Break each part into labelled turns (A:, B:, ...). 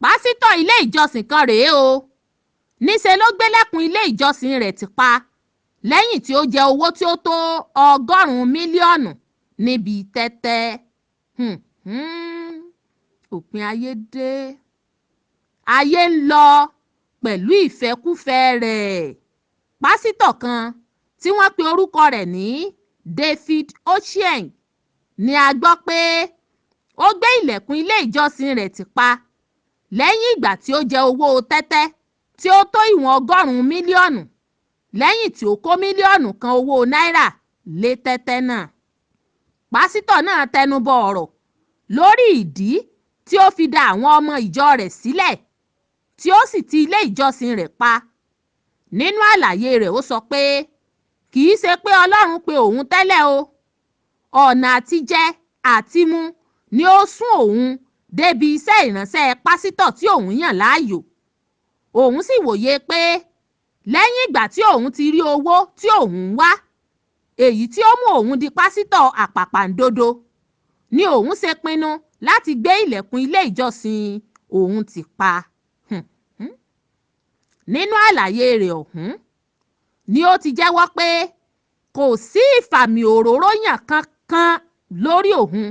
A: Pásítọ̀ ilé ìjọsìn kan rèé o, níṣẹ́ ló gbélẹ̀kùn ilé ìjọsìn rẹ̀ tì pa lẹ́yìn tí ó jẹ owó tí ó tó ọgọ́rùn-ún mílíọ̀nù níbi tẹ́tẹ́. Òpin ayé dé. Ayé ń lọ pẹ̀lú ìfẹ́kúfẹ̀ẹ́ rẹ̀. Pásítọ̀ kan tí wọ́n pe orúkọ rẹ̀ ní David Ochieng ni a gbọ́ pé ó gbé ilẹ̀kùn ilé ìjọsìn rẹ̀ tì pa lẹ́yìn ìgbà tí ó jẹ owó tẹ́tẹ́ tí ó tó ìwọ̀n ọgọ́rùn-ún mílíọ̀nù lẹ́yìn tí ó kó mílíọ̀nù kan owó náírà lé tẹ́tẹ́ náà. Pásítọ̀ náà tẹnubọ ọ̀rọ̀ lórí ìdí tí ó fi da àwọn ọmọ ìjọ rẹ̀ sílẹ̀ tí ó sì ti ilé ìjọsìn rẹ̀ pa. Nínú àlàyé rẹ̀, ó sọ pé kì í ṣe pé Ọlọ́run pe òun tẹ́lẹ̀ o. Ọ̀nà àtijẹ àtimu ni ó sún òun débi iṣẹ́ ìránṣẹ́ pásítọ̀ tí òun yàn láàyò. Òun sì wòye pé lẹ́yìn ìgbà tí òun ti rí owó tí òun ń wá, èyí tí ó mú òun di pásítọ̀ àpàpàǹdodo, ni òun ṣe pinnu láti gbé ilẹ̀kùn ilé ìjọsìn òun tì pa. Nínú àlàyé rẹ̀ ọ̀hún ni ó ti jẹ́wọ́ pé kò sí ìfàmì òróró yàn kankan lórí òun.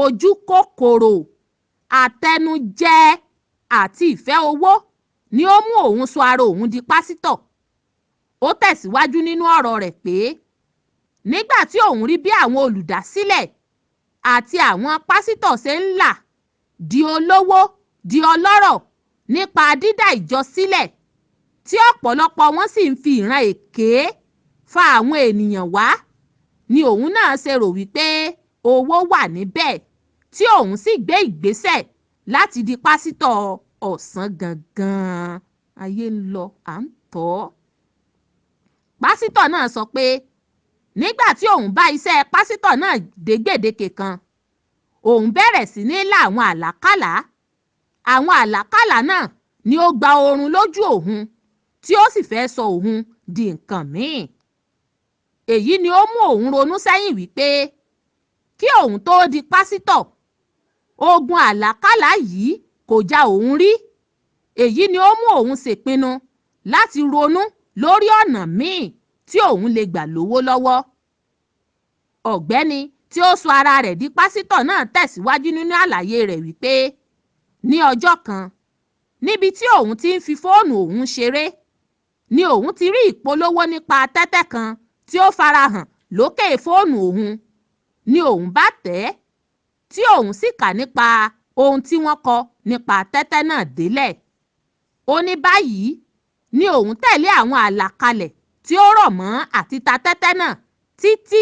A: Ojú kòkòrò, àtẹnujẹ àti ìfẹ́ owó ni ó mú òun sọ ara òun di pásítọ̀. Ó tẹ̀síwájú nínú ọ̀rọ̀ rẹ̀ pé nígbà tí òun rí bí àwọn olùdásílẹ̀ àti àwọn pásítọ̀ ṣe ń là di olówó di ọlọ́rọ̀ nípa dídá ìjọ sílẹ̀, tí ọ̀pọ̀lọpọ̀ wọn sì ń fi ìran èké fa àwọn ènìyàn wá, ni òun náà ṣe rò wípé owó wà níbẹ̀, tí òun sì gbé ìgbésẹ̀ láti di pásítọ̀ ọ̀sán gangan. Ayé ń lọ, à ń tọ́. Pásítọ̀ náà sọ pé nígbà tí òun bá iṣẹ́ pásítọ̀ náà dé gbèdéke kan, òun bẹ̀rẹ̀ sí ní lá àwọn àlákálàá. Àwọn àlákálàá náà ni ó gba oorun lójú òun tí ó sì fẹ́ sọ òun di nǹkan míì. Èyí ni ó mú òun ronú sẹ́yìn wípé kí òun tó di pásítọ̀, ogun àlákálàá yìí kò ja òun rí. Èyí ni ó mú òun ṣèpinnu láti ronú lórí ọ̀nà míì tí òun lè gbà lówó lọ́wọ́. Ọ̀gbẹ́ni tí ó sọ ara rẹ̀ di pásítọ̀ náà tẹ̀síwájú nínú àlàyé rẹ̀ wípé ní ọjọ́ kan, níbi tí òun ti ń fi fóònù òun ṣeré, ni òun ti rí ìpolówó nípa tẹ́tẹ́ kan tí ó farahàn lókè fóònù òun, ni òun bá tẹ̀ ẹ́, tí òun sì kà nípa ohun tí wọ́n kọ nípa tẹ́tẹ́ náà délẹ̀. Ó ní báyìí ni òun tẹ̀lé àwọn àlàkalẹ̀ tí ó rọ̀ mọ́ àti ta tẹ́tẹ́ náà títí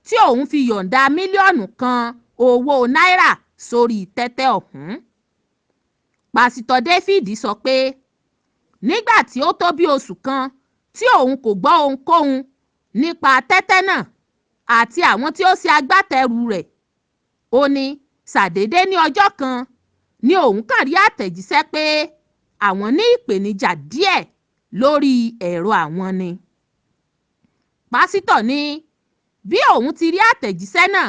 A: tí òun fi yọ̀ǹda mílíọ̀nù kan owó náírà sórí tẹ́tẹ́ ọ̀hún. Pásítọ̀ David sọ pé nígbà tí ó tó bí oṣù kan tí òun kò gbọ́ ohunkóhun nípa tẹ́tẹ́ náà àti àwọn tí ó ṣe agbátẹrù rẹ̀, ó ní ṣàdédé ní ọjọ́ kan ni òun kàn rí àtẹ̀jíṣẹ́ pé àwọn ní ìpèníjà díẹ̀ lórí ẹ̀rọ àwọn ni. Pásítọ̀ ní bí òun ti rí àtẹ̀jíṣẹ́ náà,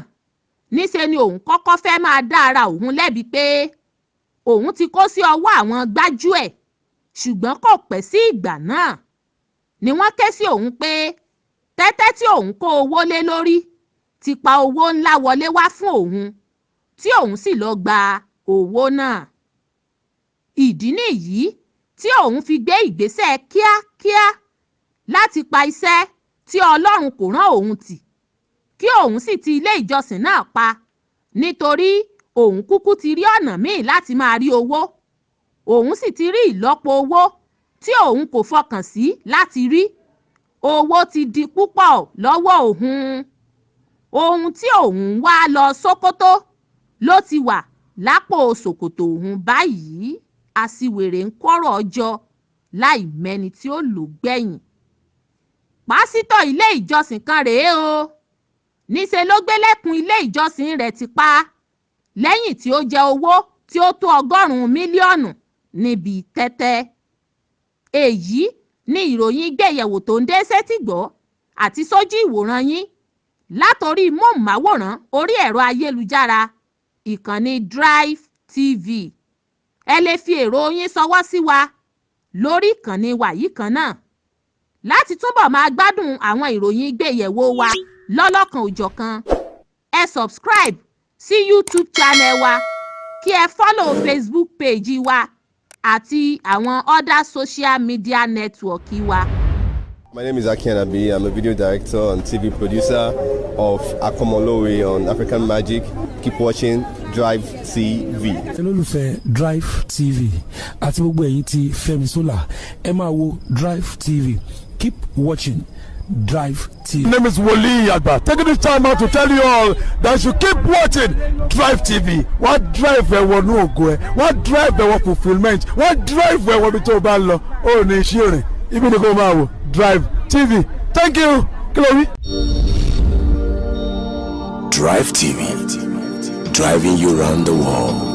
A: níṣe ni òun kọ́kọ́ fẹ́ máa dá ara òun lẹ́bi pé òun ti kó sí ọwọ́ àwọn gbájúẹ̀, ṣùgbọ́n kò pẹ́ sí ìgbà náà ni wọ́n ké sí òun pé tẹ́tẹ́ tí òun kó owó lé lórí ti pa owó ńlá wọlé wá fún òun, tí òun sì lọ gba owó náà. Ìdí nìyí tí òun fi gbé ìgbésẹ̀ kíákíá láti pa iṣẹ́ tí Ọlọ́run kò rán òun tì, kí òun sì ti ilé ìjọsìn náà pa, nítorí òun kúkú ti rí ọ̀nà míì láti máa rí owó. Òun sì ti rí ìlọ́po owó tí òun kò fọkàn sí láti rí. Owó ti di púpọ̀ lọ́wọ́ òun. Ohun tí òun ń wá lọ Sókótó ló ti wà lápò ṣòkòtò òun báyìí. Aṣiwèrè ń kọ́rọ̀ jọ láì mẹ́ni tí ó lò gbẹ̀yìn. Pásítọ̀ ilé ìjọsìn kan rèé o, níṣẹ́ ló gbélẹ̀kùn ilé ìjọsìn rẹ̀ tì pa lẹ́yìn tí ó jẹ owó tí ó tó ọgọ́rùn-ún mílíọ̀nù níbi tẹ́tẹ́. Èyí ni ìròyìn gbéyẹ̀wò tó ń dé sétìgbọ́ àti sójú ìwòran yín látòrí móhùnmáwòrán orí ẹ̀rọ ayélujára ìkànnì Drive TV. Ẹ lè fi èrò yín ṣọwọ́ sí wa lórí ìkànnì wa yìí kan náà. Láti túbọ̀ máa gbádùn àwọn ìròyìn ìgbéyẹ̀wò wa lọ́lọ́kan-ò-jọ̀kan, ẹ subscribe sí YouTube channel wa, kí ẹ follow Facebook page wa àti àwọn other social media network wa.
B: My name is Aki Anabi. I'm a video director and TV producer of Akomolowe on African Magic. Keep watching Drive TV.
C: Olólùfẹ́ Drive TV àti gbogbo ẹ̀yin tí Fẹ́mi Sola, ẹ máa wo Drive TV. Keep watching Drive TV.
D: My name is Wole Agba. Taking this time out to tell you all that you keep watching Drive TV. Wọ́n drive ẹ wọnú ògo ẹ, wọ́n drive ẹ wọ fulfilment, wọ́n drive ẹ wọ ibi tó o bá ń lọ. Ó ní iṣẹ́ rìn, ibi ni kò máa wò Drive TV. Thank you. Kí ló wí?
E: Drive TV, driving you round the world.